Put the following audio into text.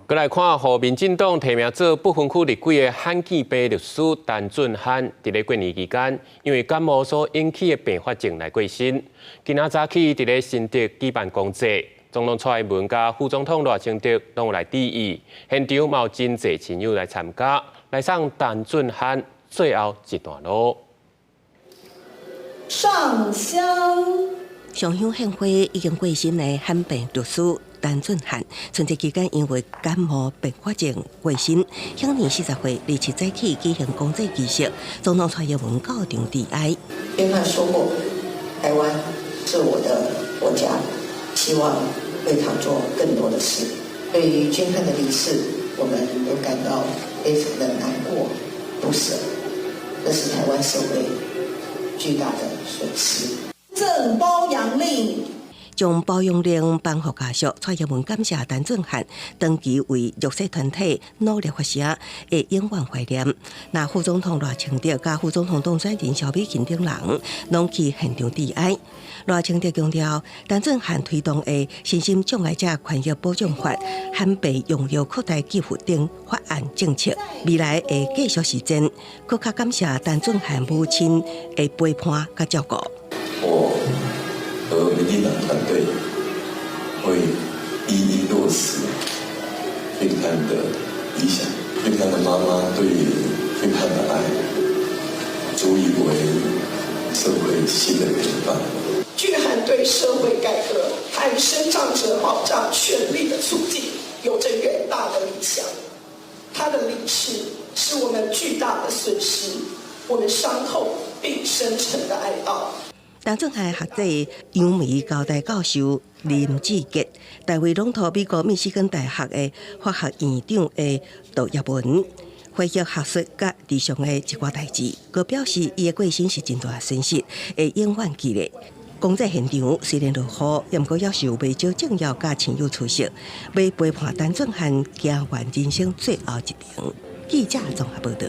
閣來看，予民進黨提名做不分區立委的罕見病律師陳俊翰，佇咧過年期間，因為感冒所引起的併發症來過身。今仔早起佇咧新竹舉辦公祭，總統蔡英文佮副總統賴清德攏有來致意，現場嘛有真濟親友來參加，來送陳俊翰最後一段路。上香。上香獻花已經過身的罕病律師陳俊翰，春節期間因為感冒併發症過身，享年40歲，27早起舉行公祭儀式，總統蔡英文到場致哀。俊翰說過，台灣是我的國家，希望為他做更多的事。對於俊翰的離世，我們都感到非常的難過、不捨，這是台灣社會巨大的損失。贈褒揚令。將褒揚令頒予家屬，蔡英文感謝陳俊翰長期為弱勢團體努力發聲，會永遠懷念。那副總統賴清德佮副總統當選人蕭美琴等人，攏去現場致哀。賴清德強調，陳俊翰推動的身心障礙者權益保障法、罕病用藥擴大給付等法案政策，未來會繼續實踐。閣較感謝陳俊翰母親的陪伴佮照顧。我和民進黨團隊會一一落實俊翰的理想，俊翰的媽媽對俊翰的愛，足以為社會新的典範。俊翰對社會改革和身障者保障權利的促進有着遠大的理想，他的離世是我們巨大的損失，我們傷痛並深沉的哀悼。陳俊翰學者楊梅交大教授林志傑，大衛攏托美國密西根大學的法學院長的杜業文，回憶學術佮日常的一寡代誌，閣表示伊的過身是真大損失，會永遠記得。公祭現場雖然落雨，毋過猶是有袂少政要佮親友出席，欲陪伴陳俊翰行完人生最後一程。記者綜合報道。